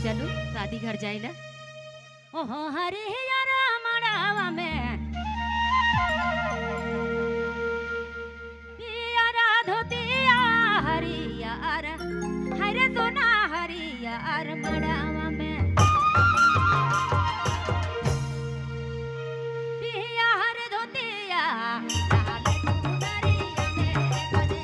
चलो शादी घर जाइला। ओहो हरियर मड़ावा में पियरा धोतिया हरियर हरे सोना हरियर मड़ावा में पियर धोतिया लाल चुनरिया में कन्या में सजी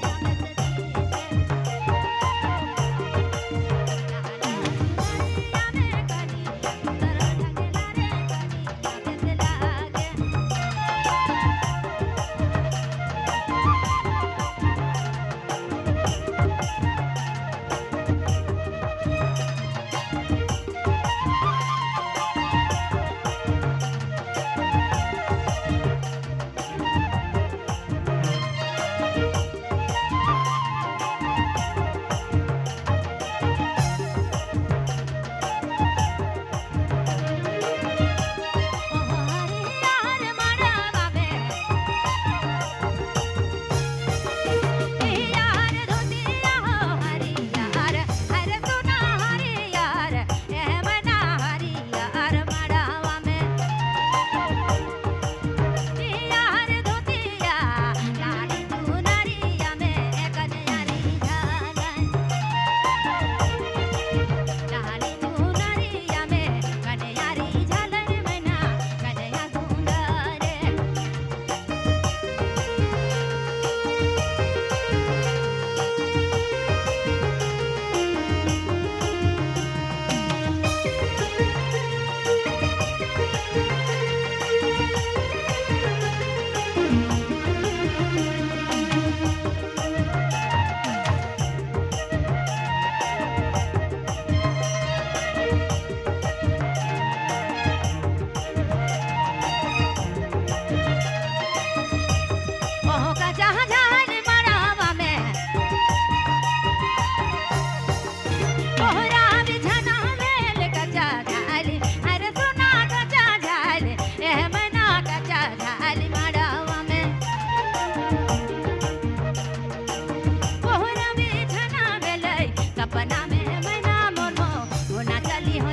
सपना में मैना मोनो होना चली हो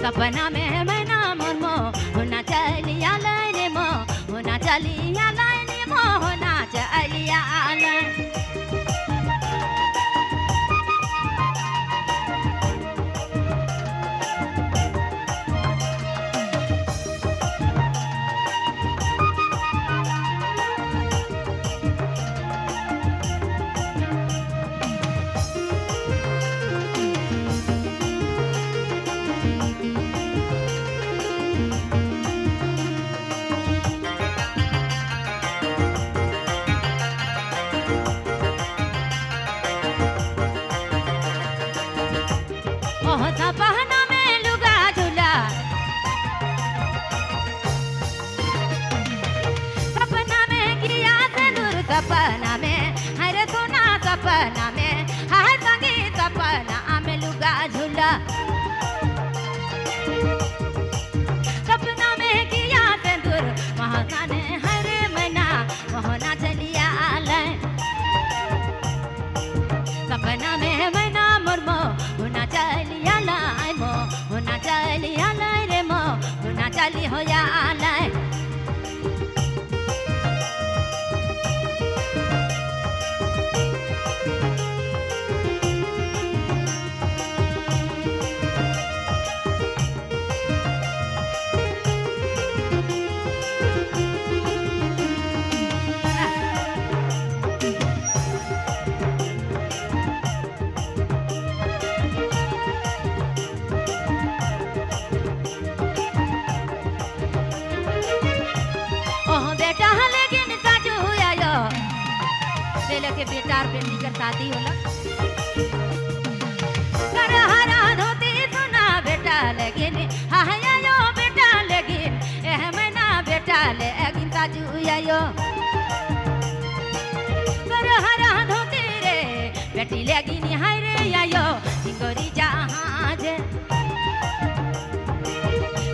सपना में मैना मोनो होना चलिया लाइन मो होना चलिया लाइन मो होना चलिया लाइन। सपना में लुगा झूला सपना में किया सिंदूर सपना में हर सोना सपना में हर संगी सपना में लुगा झूला सपना में किया सिंदूर वहाँ खाने हर मना वहाँ ना चलिया आलय सपना में मना मुर्मो होना चलिया लाय मो होना चलिया लाय रे मो होना चली हो या लाय। बेटा लेकिन साजू आयो पहले के बेटा और बेटी कर शादी होला कर हरा धोती सुना बेटा लेकिन आयो बेटा लेकिन एह मना बेटा लेकिन साजू आयो कर हरा धोती रे बेटी लेकिन हाय रे आयो हिंगोरी जहाज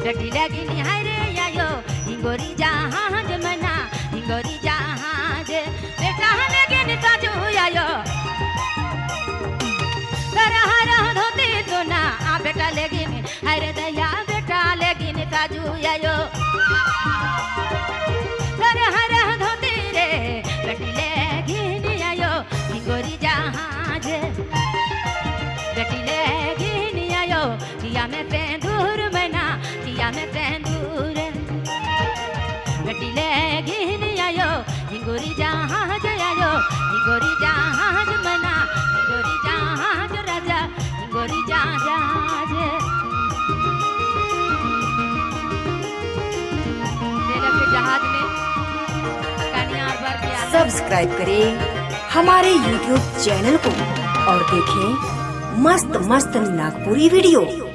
बेटी लेकिन हाय रे आयो हिंगोरी जहाज मना हिंगोरी जहाज बेटा लेकिन साजू आयो आयो। हर हर धोती रे बेटीले घिनी आयो हिंगोरी जहाज, बेटीले घिनी आयो किया में पेंदूर मना किया में पेंदूर। बेटीले घिनी आयो हिंगोरी जहाज आयो, हिंगोरी जहाज मना हिंगोरी जहाज राजा हिंगोरी जहाज। के जहाज में कन्या और वर के आते। सब्सक्राइब करें हमारे YouTube channel को और देखें मस्त मस्त नागपुरी वीडियो।